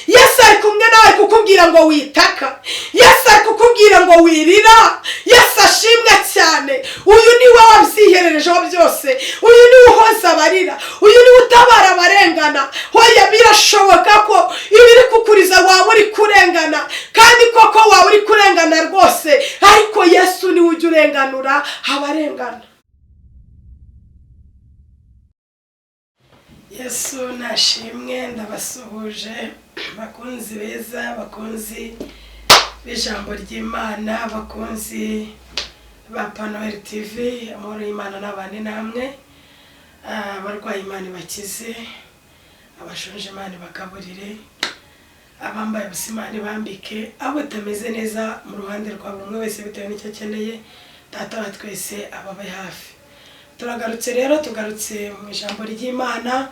Yesu ari kumwe nawe kukubwira ngo witaka. Yesu ari kukubwira ngo wirira. Yesu ashimwe cyane. Uyu ni we wabyihererejeho byose, uyu ni we uhoza abarira, uyu ni we utabara abarengana. Hoya, birashoboka ko ibiri kukuriza waba uri kurengana, kandi koko waba uri kurengana rwose, ariko Yesu niwe ujya urenganura abarengana. Yesu nashimwe. Ndabasuhuje bakunzi beza, bakunzi b'ijambo ry'Imana, bakunzi ba Panoel TV. Amahoro y'Imana n'abane namwe. Abarwayi Imana ibakize, abashonje Imana ibagaburire, abambaye ubusa Imana ibambike, abo batameze neza mu ruhande rwa buri umwe wese bitewe n'icyo akeneye, Data wa twese ababe hafi. Turagarutse rero, tugarutse mu ijambo ry'Imana.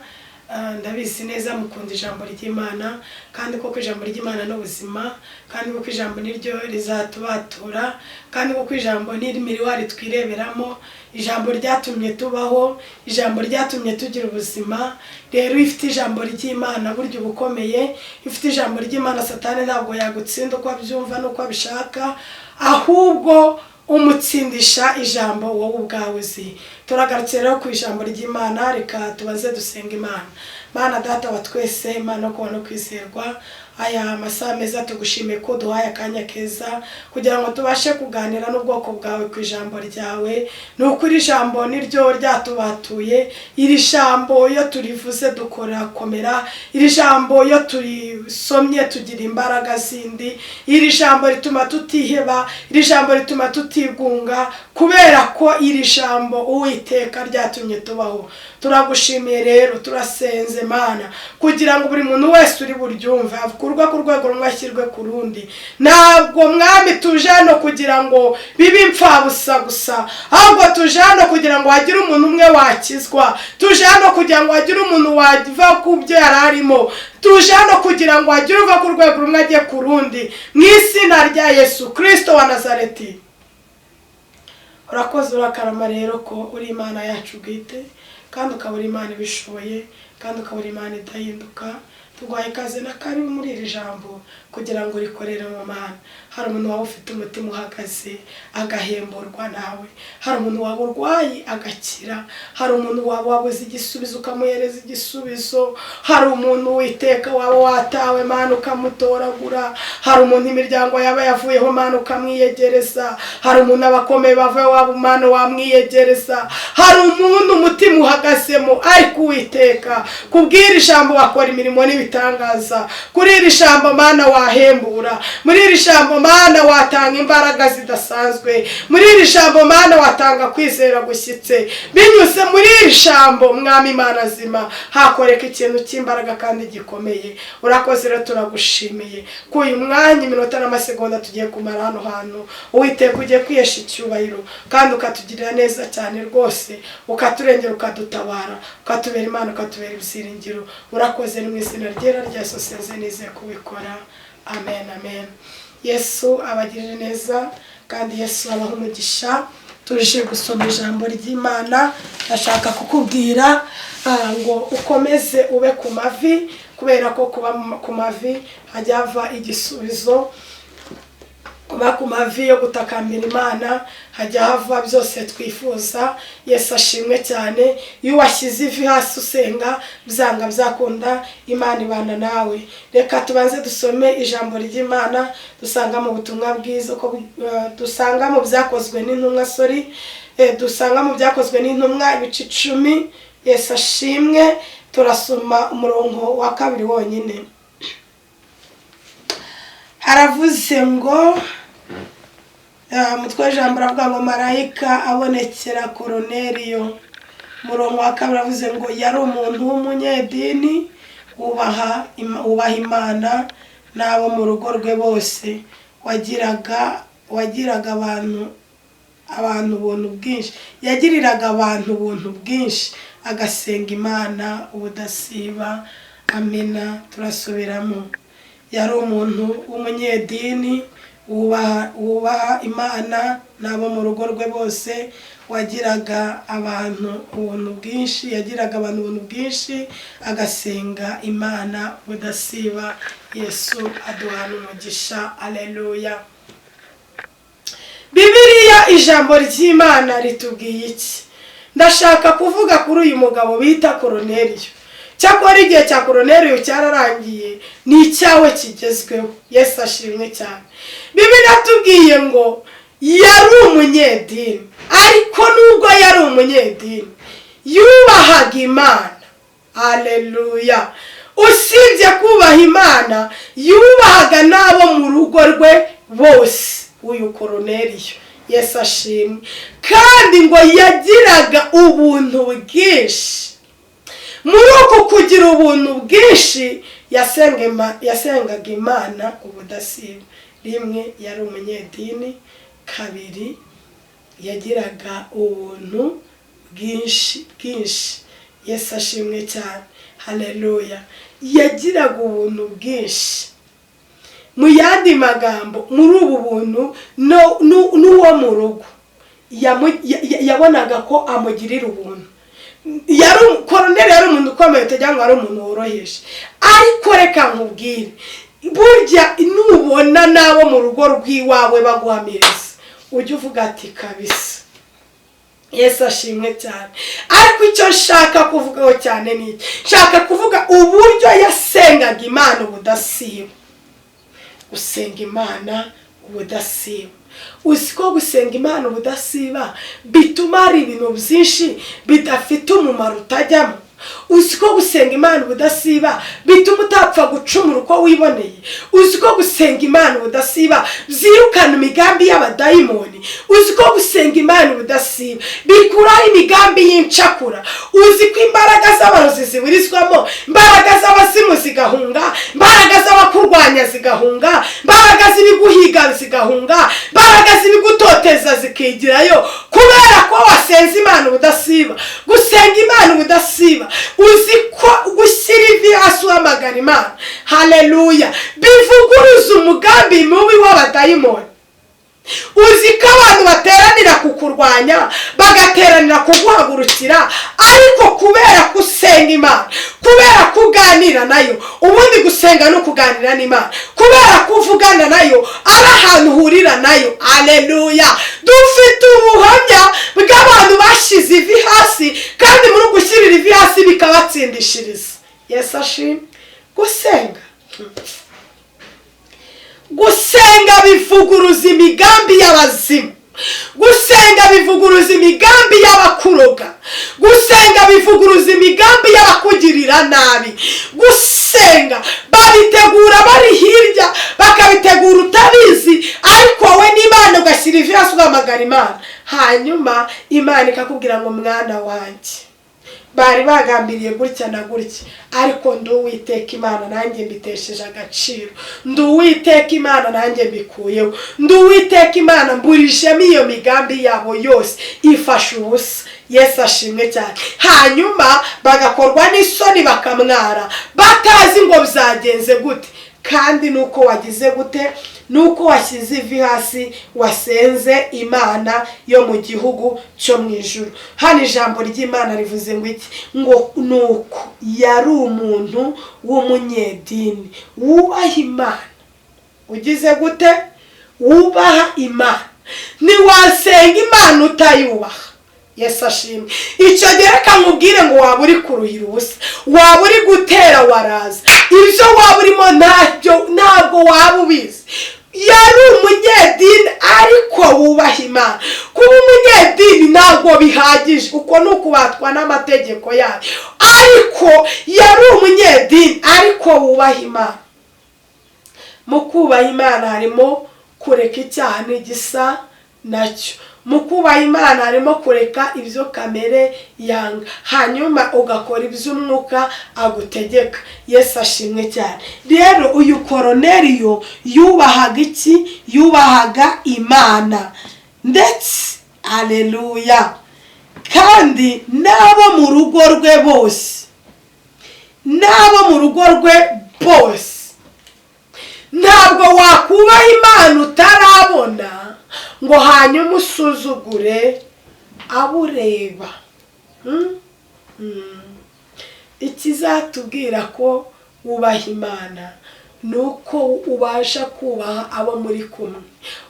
Ndabizi neza mukunda ijambo ry'Imana, kandi koko ijambo ry'Imana ni ubuzima, kandi koko ijambo niryo rizatubatura, kandi koko ijambo ni miriwari twireberamo. Ijambo ryatumye tubaho, ijambo ryatumye tugira ubuzima. Rero iyo ufite ijambo ry'Imana, burya uba ukomeye. Iyo ufite ijambo ry'Imana, Satani ntabwo yagutsinda uko abyumva n'uko abishaka, ahubwo umutsindisha ijambo wowe ubwawe uzi. Turagarutse rero ku ijambo ry'Imana. Reka tubaze dusenga Imana. Mana Data wa twese, Imana yo kubona kwizerwa, aya masaha meza tugushimiye ko duhaye akanya keza kugira ngo tubashe kuganira n'ubwoko bwawe ku ijambo ryawe. Ni ukuri ijambo niryo ryatubatuye. Iri jambo iyo turivuze dukorakomera, iri jambo iyo turisomye tugira imbaraga zindi, iri jambo rituma tutiheba, iri jambo rituma tutigunga, kubera ko iri jambo, Uwiteka, ryatumye tubaho. Turagushimiye rero, turasenze Mana kugira ngo buri muntu wese uri buryumve akurwe ku rwego rumwe ashyirwe ku rundi. Ntabwo, Mwami, tuje hano kugira ngo bibe imfabusa gusa, ahubwo tuje hano kugira ngo hagire umuntu umwe wakizwa, tuje hano kugira ngo hagire umuntu wava ku byo yari arimo, tuje hano kugira ngo hagire uva ku rwego rumwe ajye ku rundi, mu izina rya Yesu Kirisito wa Nazareti. Urakoze, urakarama rero ko uri Imana yacu bwite, kandi ukaba uri Imana ibishoboye, kandi ukaba uri Imana idahinduka. Tuguhaye ikaze na karibu muri iri jambo kugira ngo urikorere mu Mana. Hari umuntu waba ufite umutima uhagaze agahemburwa nawe, hari umuntu waba urwaye agakira, hari umuntu waba wabuze igisubizo ukamuhereza igisubizo, hari umuntu witeka waba watawe, Mana, ukamutoragura, hari umuntu imiryango yaba yavuyeho, Mana, ukamwiyegereza, hari umuntu abakomeye bavuye waba, Mana, wamwiyegereza, hari umuntu umutima uhagazemo, ariko Uwiteka kubwira ijambo wakora imirimo n'ibitangaza. Kuri iri jambo, Mana, wahembura. Muri iri jambo, Mana, watanga imbaraga zidasanzwe. Muri iri jambo, Mana, watanga kwizera gushyitse. Binyuze muri iri jambo, Mwami Imana zima, hakoreka ikintu cy'imbaraga kandi gikomeye. Urakoze rero, turagushimiye ko uyu mwanya, iminota n'amasegonda tugiye kumara hano hantu, Uwiteka, ugiye kwihesha icyubahiro kandi ukatugirira neza cyane rwose, ukaturengera, ukadutabara, ukatubera Imana, ukatubera ibyiringiro. Urakoze. Ni mu izina ryera rya Yesu senze nizeye kubikora. Amen, amen. Yesu abagirire neza kandi Yesu abaha umugisha. Tuje gusoma ijambo ry'Imana. Ndashaka kukubwira ngo ukomeze ube ku mavi, kubera ko kuba ku mavi hajya hava igisubizo. Kuba ku mavi yo gutakambira Imana hajya hava byose twifuza. Yesu ashimwe cyane. Iyo washyize ivi hasi usenga, byanga byakunda Imana ibana nawe. Reka tubanze dusome ijambo ry'Imana dusanga mu butumwa bwiza uko dusanga mu Byakozwe n'Intumwa, sorry, dusanga mu Byakozwe n'Intumwa ibice 10. Yesu ashimwe. Turasoma umurongo wa 2 wonyine. Haravuze ngo, umutwe w'ijambo uravuga ngo "Marayika abonekera Koroneriyo". Umurongo wa 2 aravuze ngo yari umuntu w'umunyedini wubaha Imana n'abo mu rugo rwe bose, wagiraga abantu ubuntu bwinshi, yagiriraga abantu ubuntu bwinshi, agasenga Imana ubudasiba. Amina. Turasubiramo: yari umuntu w'umunyedini Wubaha Imana n'abo mu rugo rwe bose, wagiraga abantu ubuntu bwinshi, yagiraga abantu ubuntu bwinshi, agasenga Imana budasiba. Yesu aduhana umugisha. Aleluya. Bibiliya, ijambo ry'Imana ritubwiye iki? Ndashaka kuvuga kuri uyu mugabo bita Koroneriyo. Cyakora igihe cya Koroneriyo cyararangiye, ni icyawe kigezweho. Yesu ashimwe cyane. Bibiliya tubwiye ngo yari umunyedini, ariko nubwo yari umunyedini yubahaga Imana. Aleluya. Usibye kubaha Imana, yubahaga n'abo mu rugo rwe bose. Uyu Koroneriyo, Yesu ashimwe, kandi ngo yagiraga ubuntu bwinshi. Muri uku kugira ubuntu bwinshi yasengaga Imana ubudasiba. Rimwe, yari umunyedini. Kabiri, yagiraga ubuntu bwinshi bwinshi. Yesu ashimwe cyane. Haleluya. Yagiraga ubuntu bwinshi. Mu yandi magambo, muri ubu buntu n'uwo mu rugo yabonaga ko amugirira ubuntu. Yari Koroneri, yari umuntu ukomeye, utagira ngo ari umuntu woroheje. Ariko reka nkubwire, burya nubona n'abo mu rugo rw'iwawe baguhamiriza, ujye uvuga ati kabisa Yesu ashimwe cyane. Ariko icyo nshaka kuvugaho cyane ni iki? Nshaka kuvuga uburyo yasengaga Imana ubudasiba. Gusenga Imana ubudasiba, uzi ko gusenga Imana ubudasiba bituma hari ibintu byinshi bidafite umumaro utajyamo? Uzi ko gusenga Imana ubudasiba bituma utapfa gucumura uko wiboneye? Uzi ko gusenga Imana ubudasiba byirukana imigambi y'abadayimoni? Uzi ko gusenga Imana ubudasiba bikuraho imigambi y'incakura? Uzi ko imbaraga z'abarozi ziburizwamo, imbaraga z'abazimu zigahunga, imbaraga z'abakurwanya zigahunga, imbaraga z'ibiguhiga zigahunga, imbaraga z'ibigutoteza zikigirayo, kubera ko wasenze Imana ubudasiba? Gusenga Imana ubudasiba, uzi ko gushyira ivi hasi uhamagara Imana, haleluya, bivuguruza umugambi mubi w'abadayimoni? Uzi ko abantu bateranira kukurwanya, bagateranira kuguhagurukira, ariko kubera ko usenga Imana, kubera ko uganira nayo, ubundi gusenga no kuganira n'Imana, kubera ko uvugana nayo, ari ahantu uhurira nayo. Aleluya. Dufite ubuhamya bw'abantu bashyize ivi hasi, kandi muri gushyirira ivi hasi bikabatsindishiriza. Yesu ashimwe. Gusenga bivuguruza imigambi y'abazimu. Gusenga bivuguruza imigambi y'abakuroga. Gusenga bivuguruza imigambi y'abakugirira nabi. Gusenga babitegura bari hirya, bakabitegura utabizi, ariko wowe n'Imana ugashyira ivi hasi ugahamagara Imana, hanyuma Imana ikakubwira ngo: "Mwana wanjye, bari bagambiriye gutya na gutya, ariko ndi Uwiteka Imana, nanjye mbitesheje agaciro. Ndi Uwiteka Imana, nanjye mbikuyeho. Ndi Uwiteka Imana, mburishemo iyo migambi yabo yose, ifashe ubusa." Yesu ashimwe cyane. Hanyuma bagakorwa n'isoni, bakamwara, batazi ngo byagenze gute, kandi nuko wagize gute? Nuko washyize ivi hasi, wasenze Imana yo mu gihugu cyo mu ijuru. Hano ijambo ry'Imana rivuze ngo iki? Ngo nuko yari umuntu w'umunyedini wubaha Imana. Ugize gute? Wubaha Imana. Ntiwasenga Imana utayubaha. Yesu ashimwe. Icyo gihe reka nkubwire ngo waba uri kuruhira ubusa, waba uri gutera waraza, ibyo waba urimo ntabyo, ntabwo waba ubizi. Yari umunyedini ariko wubaha Imana. Kuba umunyedini ntabwo bihagije, uko ni ukubatwa n'amategeko yayo. Ariko yari umunyedini ariko wubaha Imana. Mu kubaha Imana harimo kureka icyaha n'igisa nacyo. Mu kubaha Imana harimo kureka ibyo kamere yanga, hanyuma ugakora iby'umwuka agutegeka. Yesu ashimwe cyane. Rero uyu Koroneriyo yubahaga iki? Yubahaga Imana ndetse, aleluya, kandi n'abo mu rugo rwe bose, n'abo mu rugo rwe bose. Ntabwo wakubaha Imana ngo ukunde n'abo mu rugo rwawe. wubaha Imana utarabona ngo hanyuma usuzugure abureba. Ikizatubwira ko wubaha Imana nuko ubasha kubaha abo muri kumwe,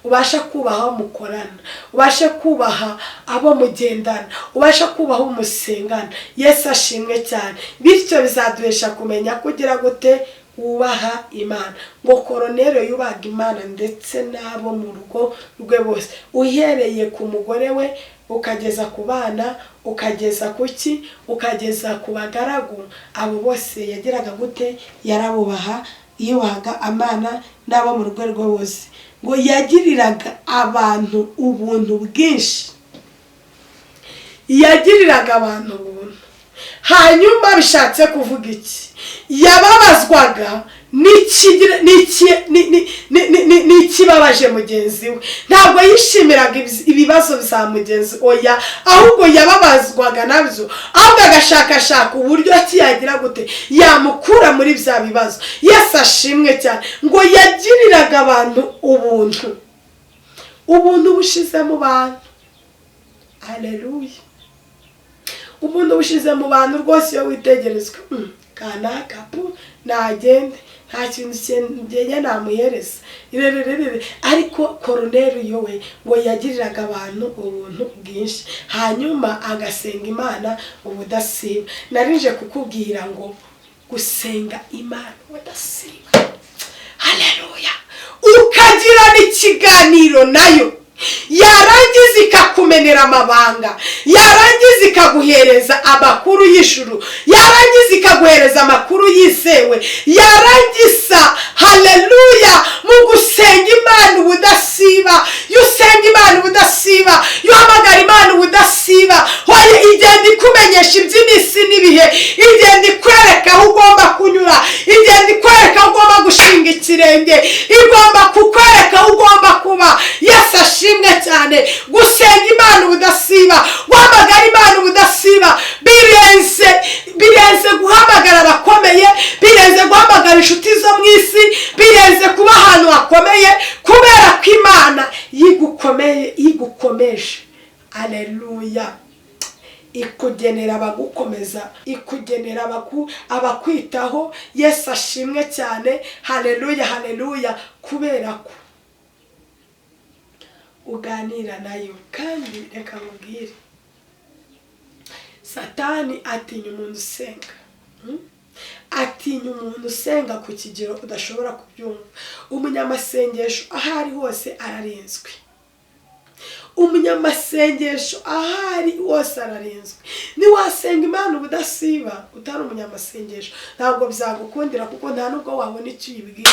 ubasha kubaha abo mukorana, ubasha kubaha abo mugendana, ubasha kubaha umusengana. Yesu ashimwe cyane. Bityo bizaduhesha kumenya kugira gute wubaha Imana. Ngo Koroneliyo yubahaga Imana ndetse n'abo mu rugo rwe bose, uhereye ku mugore we ukageza ku bana, ukageza kuki, ukageza ku bagaragu, abo bose yagiraga gute? Yarabubaha, yubahaga Imana n'abo mu rugo rwe bose. Ngo yagiriraga abantu ubuntu bwinshi, yagiriraga abantu ubuntu. Hanyuma bishatse kuvuga iki? Yababazwaga n'ikibabaje mugenzi we. Ntabwo yishimiraga ibibazo bya mugenzi, oya, ahubwo yababazwaga nabyo, ahubwo agashakashaka uburyo ki yagira gute yamukura muri bya bibazo. Yesu ashimwe cyane. Ngo yagiriraga abantu ubuntu, ubuntu bushize mu bantu. Haleluya. Ubuntu bushize mu bantu rwose. Iyo witegerezwa kanaka pu nagende, nta kintu ngenge namuhereza, rererere. Ariko Koroneliyo we ngo yagiriraga abantu ubuntu bwinshi, hanyuma agasenga Imana ubudasiba. Narije kukubwira ngo gusenga Imana ubudasiba, haleluya, ukagirana ikiganiro nayo, yarangiza ikakumenera amabanga, yarangiza ikaguhereza amakuru y'ijuru, yarangiza ikaguhereza amakuru yizewe, yarangiza, haleluya, mu gusenga Imana ubudasiba. Iyo usenga Imana ubudasiba, iyo uhamagara Imana ubudasiba, hoye igenda ikumenyesha iby'iminsi n'ibihe, igenda ikwereka aho ugomba kunyura, igenda ikwereka aho ugomba gushinga ikirenge, igomba kukwereka aho ugomba kuba. Yesu ashimwe cyane. Gusenga Imana ubudasiba, guhamagara Imana ubudasiba, birenze, birenze guhamagara abakomeye, birenze guhamagara inshuti zo mu isi, birenze kuba ahantu hakomeye, kubera ko Imana yigukomeye, yigukomeje, aleluya, ikugenera abagukomeza, ikugenera abakwitaho. Yesu ashimwe cyane. Haleluya, haleluya. Kubera ko uganira nayo. Kandi reka nkubwire, Satani atinya umuntu usenga. Atinya umuntu usenga ku kigero udashobora kubyumva. Umunyamasengesho aho ari hose ararinzwe. Umunyamasengesho aho ari hose ararinzwe. Niwasenga Imana ubudasiba utari umunyamasengesho, ntabwo byagukundira, kuko nta nubwo wabona icyo uyibwira,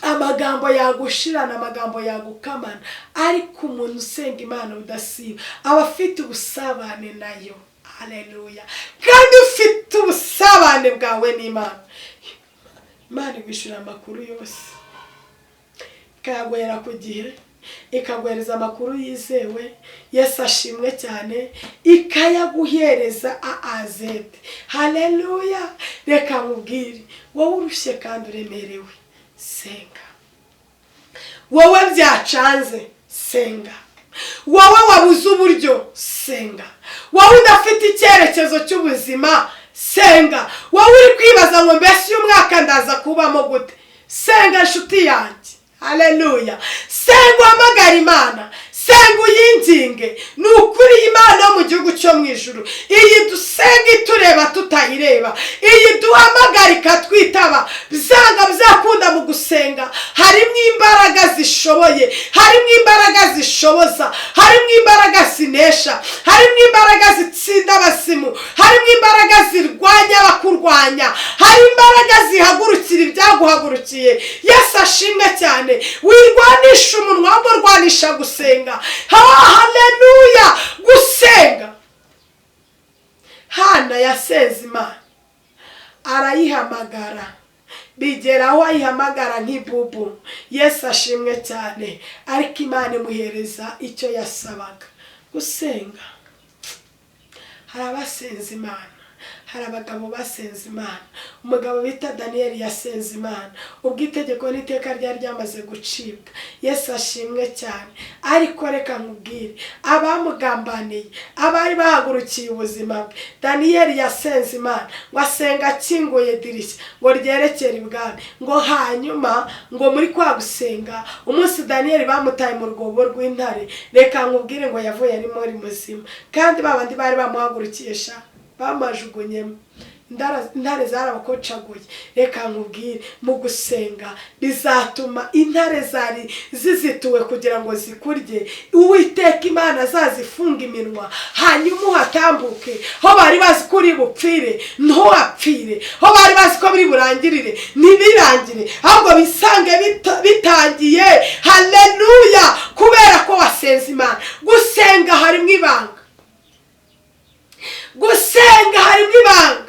amagambo yagushirana, amagambo yagukamana. Ariko umuntu usenga Imana ubudasiba aba afite ubusabane nayo. Haleluya. Kandi ufite ubusabane bwawe n'Imana, Imana igwishyura amakuru yose, ikayaguhera ku gihe, ikaguhereza amakuru yizewe. Yesu ashimwe cyane. Ikayaguhereza A a Z. Haleluya. Reka nkubwire, wowe urushye kandi uremerewe, senga. Wowe byacanze, senga. Wowe wabuze uburyo, senga. Wowe udafite icyerekezo cy'ubuzima, senga. Wowe uri kwibaza ngo mbese uyu mwaka ndaza kubamo gute, senga nshuti yanjye. Haleluya. Senga, uhamagara Imana, senga uyinginge. Ni ukuri, Imana yo mu gihugu cyo mu ijuru, iyi dusenga itureba tutayireba, iyi duhamagara ikatwitaba, byanga byakunda. Mu gusenga harimo imbaraga zishoboye, harimo imbaraga zishoboza, harimo imbaraga zinesha, harimo imbaraga zitsinda abasimu, harimo imbaraga zirwanya abakurwanya, hari imbaraga zihagurukira ibyaguhagurukiye. Yesu ashimwe cyane. Wirwanisha umunwa, ahubwo rwanisha gusenga. Haleluya. Gusenga, Hana yasenze Imana, arayihamagara, bigera aho ayihamagara nk'ibubu. Yesu ashimwe cyane. Ariko Imana imuhereza icyo yasabaga. Gusenga, hari abasenze Imana, hari Hari abagabo basenze Imana. Umugabo bita Daniyeli yasenze Imana ubwo itegeko n'iteka ryari ryamaze gucibwa. Yesu ashimwe cyane. Ariko reka nkubwire, abamugambaniye, abari bahagurukiye ubuzima bwe, Daniyeli yasenze Imana ngo asenga akinguye dirishya ngo ryerekere ibwami, ngo hanyuma ngo muri kwa gusenga, umunsi Daniyeli bamutaye mu rwobo rw'intare, reka nkubwire ngo yavuye ari muri muzima. Kandi babandi bari bamuhagurukiye sha bamajugunyemo, intare zarabakocaguye. Reka nkubwire, mu gusenga bizatuma intare zari zizituwe kugira ngo zikurye, Uwiteka Imana azazifunga iminwa, hanyuma uhatambuke. Ho bari bazi ko uri bupfire, ntuhapfire. Ho bari bazi ko biri burangirire, ntibirangire, ahubwo bisange bitangiye. Haleluya! Kubera ko wasenze Imana. Gusenga harimo ibanga, gusenga harimo ibanga.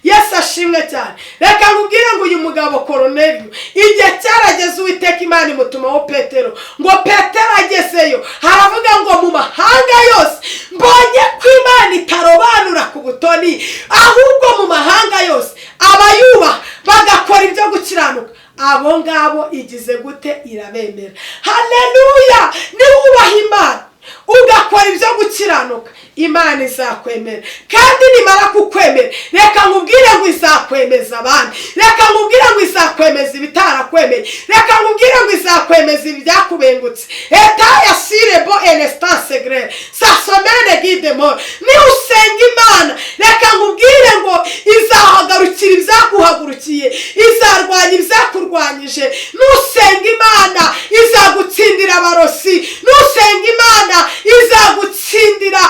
Yesu ashimwe cyane. Reka nkubwire ngo uyu mugabo Koroneliyo, igihe cyarageze Uwiteka Imana imutumaho Petero. Ngo Petero agezeyo haravuga ngo mu mahanga yose mbonye ko Imana itarobanura ku butoni, ahubwo mu mahanga yose abayubaha bagakora ibyo gukiranuka, abo ngabo igize gute? Irabemera. Haleluya! Niwubaha Imana ugakora ibyo gukiranuka, Imana izakwemera. Kandi nimara kukwemera, reka nkubwire ngo izakwemeza abandi, reka nkubwire ngo izakwemeza ibitarakwemeye, reka nkubwire ngo izakwemeza ibyakubengutse. Eta ya sirebo enestanse grere sasomene gidemo. Niba usenga Imana, reka nkubwire ngo izahagarukira ibyaguhagurukiye, izarwanya ibyakurwanyije. Nusenga Imana izagutsindira abarosi, nusenga Imana izagutsindira.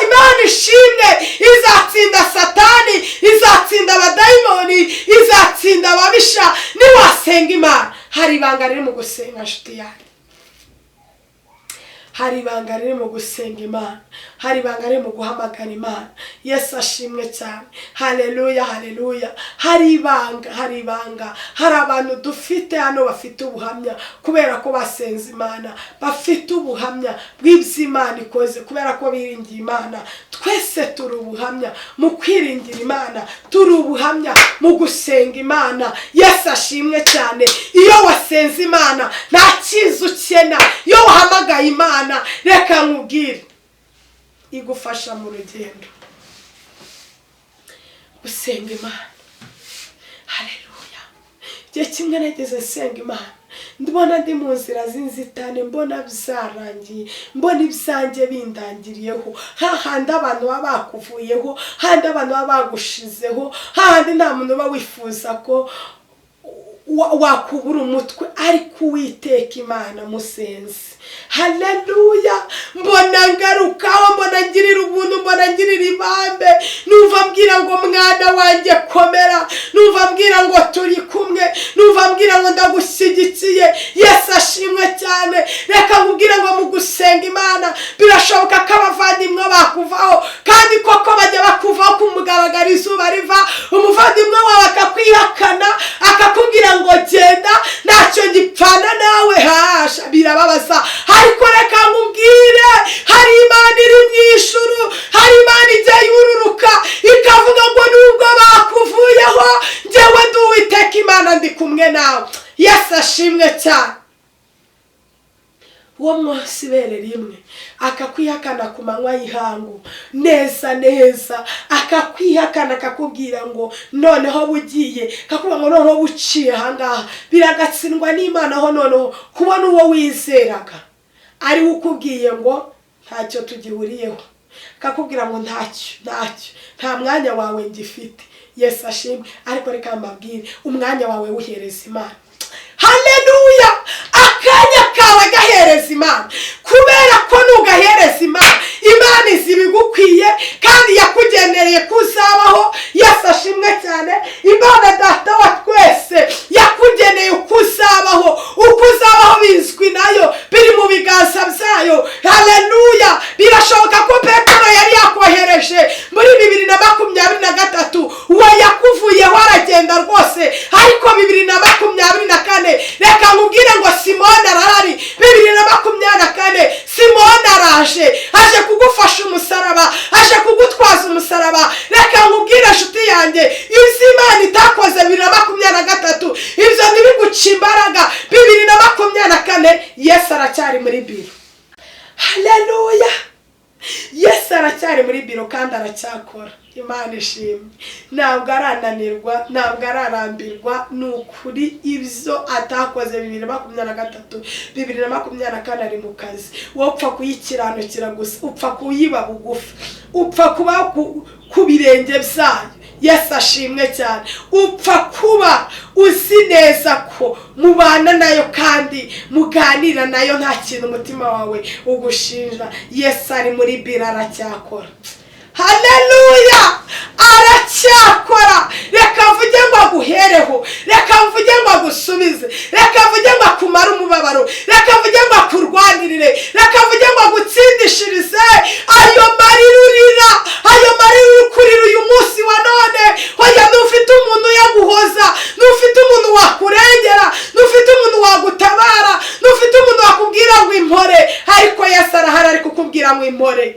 Imana ishimwe, izatsinda Satani, izatsinda abadayimoni, izatsinda ababisha niwasenga Imana. Hari ibanga riri mu gusenga, nshuti yanjye. Hari ibanga riri mu gusenga Imana, hari ibanga riri mu guhamagara Imana. Yesu ashimwe cyane. Haleluya, haleluya! Hari ibanga, hari ibanga. Hari abantu dufite hano bafite ubuhamya kubera ko basenze Imana, bafite ubuhamya bw'iby'Imana ikoze kubera ko biringiye Imana. Twese turi ubuhamya mu kwiringira Imana, turi ubuhamya mu gusenga Imana. Yesu ashimwe cyane. Iyo wasenze Imana nta cyiza ukena. Iyo wahamagaye Imana, reka nkubwire, igufasha mu rugendo. Gusenga Imana, haleluya! Igihe kimwe nageze nsenga Imana, ndabona ndi mu nzira z'inzitane, mbona byarangiye, mbona ibyanjye bindangiriyeho, hahandi abantu baba bakuvuyeho, hahandi abantu baba bagushizeho, hahandi nta muntu uba wifuza ko wakubura umutwe, ariko Uwiteka Imana musenze, haleluya, mbona ngarukaho, mbona ngirira ubuntu, mbona ngirira ibambe. Numva mbwira ngo mwana wanjye komera, numva mbwira ngo turi kumwe, numva mbwira ngo ndagushyigikiye. Yesu ashimwe cyane. Reka nkubwire ngo mu gusenga Imana birashoboka ko abavandimwe bakuvaho, kandi koko bajya bakuvaho ku mugaragaro izuba riva. Umuvandimwe wawe akakwihakana, akakubwira ngo genda, ntacyo gipfana nawe, hasha birababaza. Ariko reka nkubwire, hari Imana iri mu ijuru, hari Imana ijya yururuka ikavuga ngo nubwo bakuvuyeho, njyewe ndi Uwiteka Imana, ndi kumwe nawe. Yesu ashimwe cyane. Uwo munsi ibere rimwe akakwihakana ku manywa y'ihangu neza neza, akakwihakana, akakubwira ngo noneho bugiye, akakubwira ngo noneho buciye ahangaha. Biragatsindwa n'Imana ho noneho kubona uwo wizeraga ariwe ukubwiye ngo ntacyo tugihuriyeho, akakubwira ngo ntacyo, ntacyo, nta mwanya wawe ngifite. Yesu ashimwe. Ariko reka mbabwire, umwanya wawe wuhereza Imana. Haleluya! Akanya kawe gahereza Imana, kubera ko nugahereza Imana, Imana izi ibigukwiye kandi yakugenereye kuzabaho. Yesu ashimwe cyane. Imana Data wa twese yakugeneye uko uzabaho, uko uzabaho bizwi nayo, biri mu biganza byayo. Haleluya! Birashoboka ko Petero yari yakohereje muri 2023, uwo yakuvuyeho aragenda rwose, ariko 2024, reka nkubwire ngo Simoni arahari. 2024 Simoni araje, aje kugufasha umusaraba, aje kugutwaza umusaraba. Reka nkubwire nshuti. imbaraga. 2024 Yesu aracyari muri biro. Haleluya, Yesu aracyari muri biro kandi aracyakora. Imana ishimwe, ntabwo arananirwa, ntabwo ararambirwa. Ni ukuri ibyo atakoze 2023, 2024 ari mu kazi. Wowe upfa kuyikiranukira gusa, upfa kuyiba bugufi, upfa kuba ku birenge byayo. Yesu ashimwe cyane. Upfa kuba uzi neza ko mubana nayo kandi muganira nayo, nta kintu umutima wawe ugushinja. Yesu ari muri biro aracyakora. Haleluya, aracyakora. Reka mvuge ngo aguhereho, reka mvuge ngo agusubize, reka mvuge ngo akumare umubabaro, reka mvuge ngo akurwanirire, reka mvuge ngo agutsindishirize ayo marira urira, ayo marira uri kurira uyu munsi wa none. Hoya, ntufite umuntu uyaguhoza, ntufite umuntu wakurengera, ntufite umuntu wagutabara, ntufite umuntu wakubwira ngo impore, ariko Yesu arahari ari kukubwira ngo impore.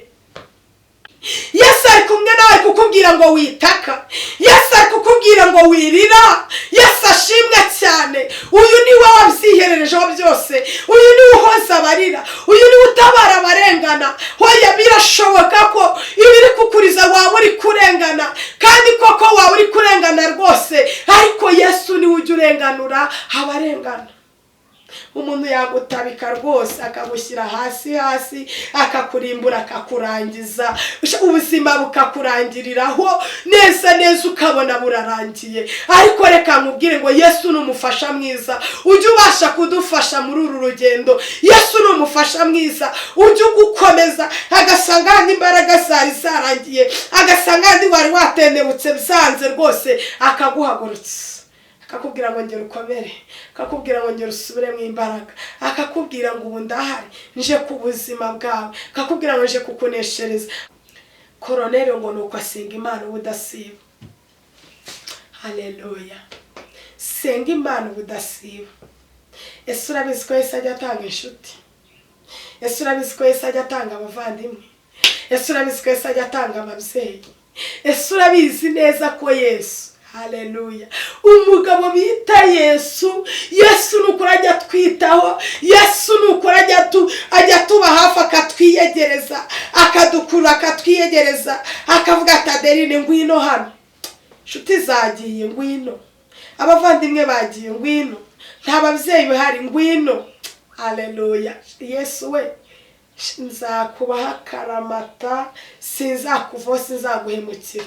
Yesu ari kumwe nawe kukubwira ngo witaka, Yesu ari kukubwira ngo wirira. Yesu ashimwe cyane. Uyu ni we wabyihererejeho byose, uyu ni we uhoza abarira, uyu ni we utabara abarengana. Hoya, birashoboka ko ibiri kukuriza waba uri kurengana, kandi koko waba uri kurengana rwose, ariko Yesu niwe ujya urenganura abarengana. Umuntu yagutabika rwose akagushyira hasi hasi, akakurimbura, akakurangiza, ubuzima bukakurangiriraho neza neza, ukabona burarangiye. Ariko reka nkubwire ngo Yesu ni umufasha mwiza ujya ubasha kudufasha muri uru rugendo. Yesu ni umufasha mwiza ujya ugukomeza, agasanga handi imbaraga zari zarangiye, agasanga handi wari watendebutse byanze rwose, akaguhagurutsa, akakubwira ngo ngera ukomere, akakubwira ngo ngera usubiremo imbaraga, akakubwira ngo ubu ndahari nje ku buzima bwawe, akakubwira ngo nje kukuneshereza. Koroneri ngo ni uko asenga Imana ubudasiba. Haleluya, senga Imana ubudasiba. Ese urabizi ko Yesu ajya atanga inshuti? Ese urabizi ko Yesu ajya atanga abavandimwe? Ese urabizi ko Yesu ajya atanga ababyeyi? Ese urabizi neza ko Yesu, haleluya, umugabo bita Yesu, Yesu ni ukuri ajya atwitaho, Yesu ni ukuri ajya tuba hafi, akatwiyegereza, akadukurura, akatwiyegereza, akavuga ati Adeline ngwino hano, inshuti zagiye ngwino, abavandimwe bagiye ngwino, nta babyeyi bahari ngwino. Haleluya, Yesu we, nzakubaha akaramata, sinzakuvaho, sinzaguhemukira.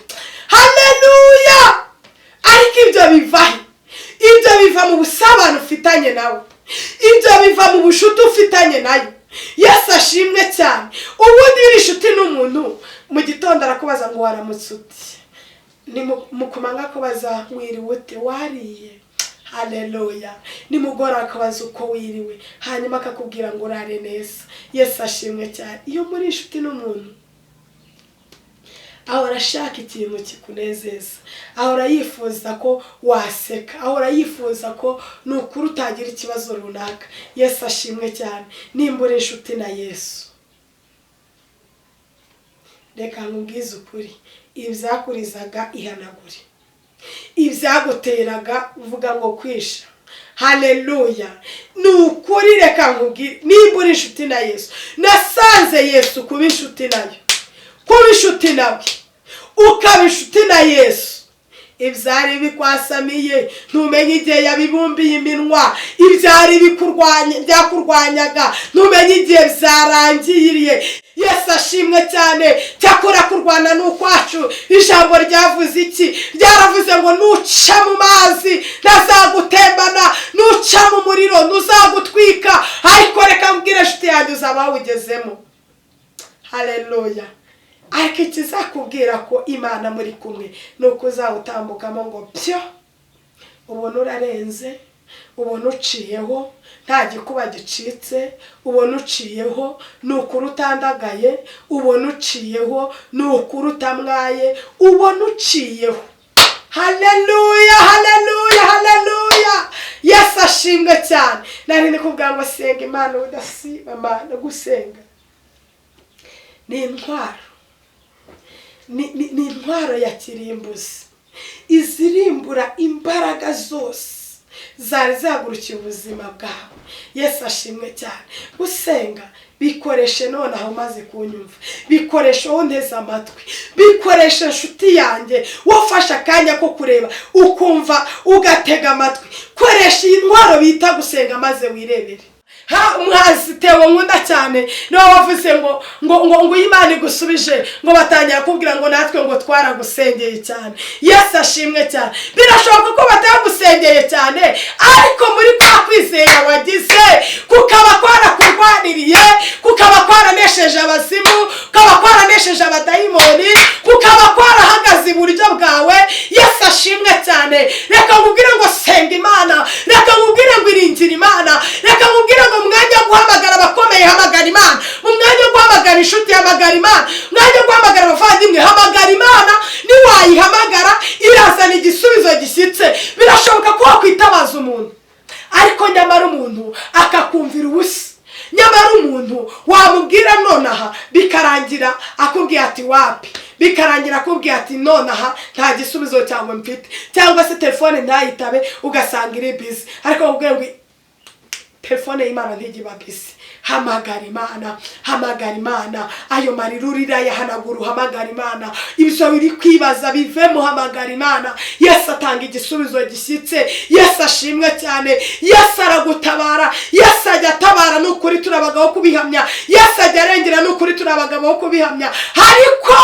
Haleluya. Ariko ibyo biva he? Ibyo biva mu busabane ufitanye nawe, ibyo biva mu bushuti ufitanye nayo. Yesu ashimwe cyane. Ubundi iyo uri inshuti n'umuntu, mu gitondo arakubaza ngo waramutse uti, ni mu kumanywa akubaza wiriwe ute, wariye. Haleluya. Nimugoroba akabaza uko wiriwe, hanyuma akakubwira ngo urare neza. Yesu ashimwe cyane. Iyo muri inshuti n'umuntu, ahora ashaka ikintu kikunezeza, ahora yifuza ko waseka, ahora yifuza ko ni ukuri utagira ikibazo runaka. Yesu ashimwe cyane. Nimba uri inshuti na Yesu, reka nkubwize ukuri, ibyakurizaga ihanagure, ibyaguteraga uvuga ngo kwisha. Haleluya, ni ukuri reka nkubwire, nimba uri inshuti na Yesu, nasanze Yesu kuba inshuti nayo, kuba inshuti nawe, ukaba inshuti na Yesu, ibyari bikwasamiye ntumenye igihe yabibumbiye iminwa, ibyari byakurwanyaga ntumenye igihe byarangiriye. Yesu ashimwe cyane. Cyakora kurwana ni ukwacu. Ijambo ryavuze iki? Ryaravuze ngo nuca mu mazi ntazagutembana, nuca mu muriro ntuzagutwika. Ariko reka mbwire inshuti yanjye, uzaba wawugezemo. Haleluya. Ariko ikizakubwira ko Imana muri kumwe ni uko uzawutambukamo ngo byo, ubona urarenze, ubona uciyeho nta gikuba gicitse, ubona uciyeho ni ukuri utandagaye, ubona uciyeho ni ukuri utamwaye, ubona uciyeho. Haleluya, haleluya, haleluya. Yesu ashimwe cyane. Nari ndi kuvuga ngo senga Imana udasiba. Imana gusenga ni intwaro, ni intwaro ya kirimbuzi, izirimbura imbaraga zose. Zari zihagurukiye ubuzima bwawe. Yesu ashimwe cyane. Gusenga bikoreshe nonaha umaze kunyumva, bikoreshe wowe unteze amatwi, bikoreshe inshuti yanjye wafashe akanya ko kureba, ukumva, ugatega amatwi. Koresha iyi ntwaro bita gusenga maze wirebere. Ha, umuhanzi Theo nkunda cyane niwe wavuze ngo Imana igusubije, ngo batangira kubwira ngo natwe ngo twaragusengeye cyane. Yesu ashimwe cyane. Birashoboka ko batagusengeye cyane, ariko muri kwa kwizera wagize kukaba kwarakurwaniriye, kukaba kwaranesheje abazimu, kukaba kwaranesheje abadayimoni, kukaba kwarahagaze iburyo bwawe. Yesu ashimwe cyane. Reka nkubwire ngo senga Imana, reka nkubwire ngo iringira Imana, reka nkubwire ngo mu mwanya wo guhamagara abakomeye hamagara Imana, mu mwanya wo guhamagara inshuti hamagara Imana, mu mwanya wo guhamagara abavandimwe hamagara Imana. Niwayihamagara irazana igisubizo gishyitse. Birashoboka ko wakwitabaza umuntu, ariko nyamara umuntu akakumvira ubusa, nyamara umuntu wamubwira nonaha bikarangira akubwiye ati wapi, bikarangira akubwiye ati nonaha nta gisubizo cyawe mfite, cyangwa se telefone ntayitabe, ugasanga iri busy. Ariko bakubwira ngo telefone y'Imana ntijya iba busy. Hamagara Imana, hamagara Imana. Ayo marira urira yahanagura, uhamagara Imana. Ibyo biri kwibaza bivemo, hamagara Imana. Yesu atanga igisubizo gishyitse. Yesu ashimwe cyane. Yesu aragutabara. Yesu ajya atabara, ni ukuri turi abagabo kubihamya. Yesu ajya arengera, ni ukuri turi abagabo bo kubihamya. Ariko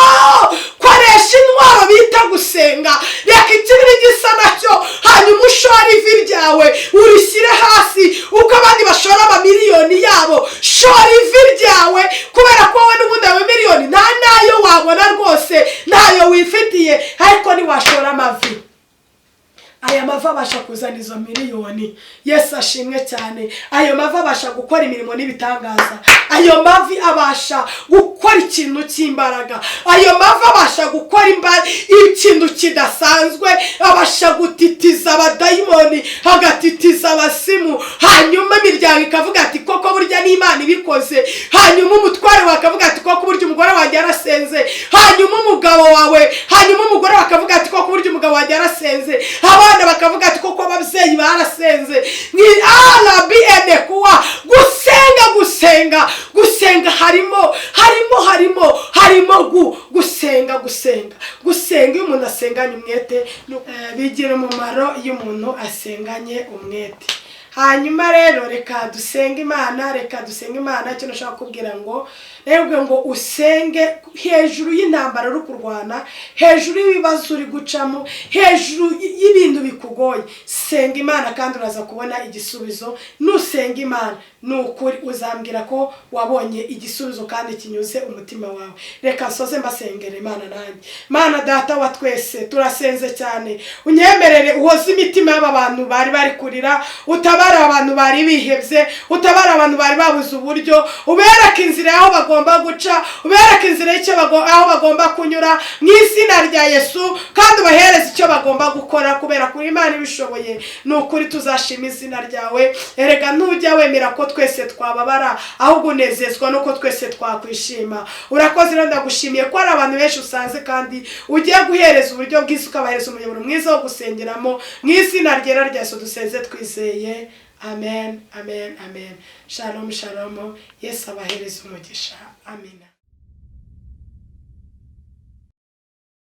koresha intwaro bita gusenga. Reka ikibiri gisa nacyo, hanyuma ushore ivi ryawe urishyire hasi. Uko abandi bashora amamiliyoni yabo, shora ivi ryawe, kubera ko wowe n'ubundi ayo miliyoni nta nayo wabona rwose, ntayo wifitiye. Ariko ntiwashora amavi, aya mavi abasha kuzana izo miliyoni. Yesu ashimwe cyane. Ayo mavi abasha gukora imirimo n'ibitangaza. Ayo mavi abasha gukora ikintu cy'imbaraga. Ayo mavi abasha gukora ikintu kidasanzwe. Abasha gutitiza abadayimoni, agatitiza abasimu, hanyuma imiryango ikavuga ati koko burya n'Imana ibikoze. Hanyuma umutware wawe akavuga ati koko burya umugore wanjye yarasenze. Hanyuma umugabo wawe, hanyuma umugore we akavuga ati koko burya umugabo wanjye yarasenze. Abana bakavuga ati koko ababyeyi barasenze. Ni arabn kuwa gusenga, gusenga, gusenga. Harimo gusenga, gusenga, gusenga. Iyo umuntu asenganye umwete bigira umumaro, iyo umuntu asenganye umwete. Hanyuma rero reka dusenge Imana, reka dusenge Imana. Icyo nashaka kubwira ngo rero ngo usenge hejuru y'intambara uri kurwana, hejuru y'ibibazo uri gucamo, hejuru y'ibintu bikugoye. Senga Imana kandi uraza kubona igisubizo. Nusenga Imana, ni ukuri uzambwira ko wabonye igisubizo kandi kinyuze umutima wawe. Reka nsoze mbasengera Imana nanjye. Mana Data wa twese, turasenze cyane, unyemerere uhoze imitima y'aba bantu bari bari kurira, utabara abantu bari bihebye, utabara abantu bari babuze uburyo, ubereke inzira y'aho bagomba guca, ubereke inzira y'icyo aho bagomba kunyura mu izina rya Yesu, kandi ubahereze icyo bagomba gukora, kubera kuri Imana ibishoboye. Ni ukuri tuzashima izina ryawe. Erega ntujya wemera ko twese twababara, ahubwo unezezwa nuko twese twakwishima. Urakoze rero, ndagushimiye ko hari abantu benshi usanze kandi ugiye guhereza uburyo bwiza, ukabahereza umuyoboro mwiza wo gusengeramo. Mu izina ryera rya Yesu dusenze twizeye, amen, amen, amen. Shalom, shalom. Yesu abahereza umugisha. Amina.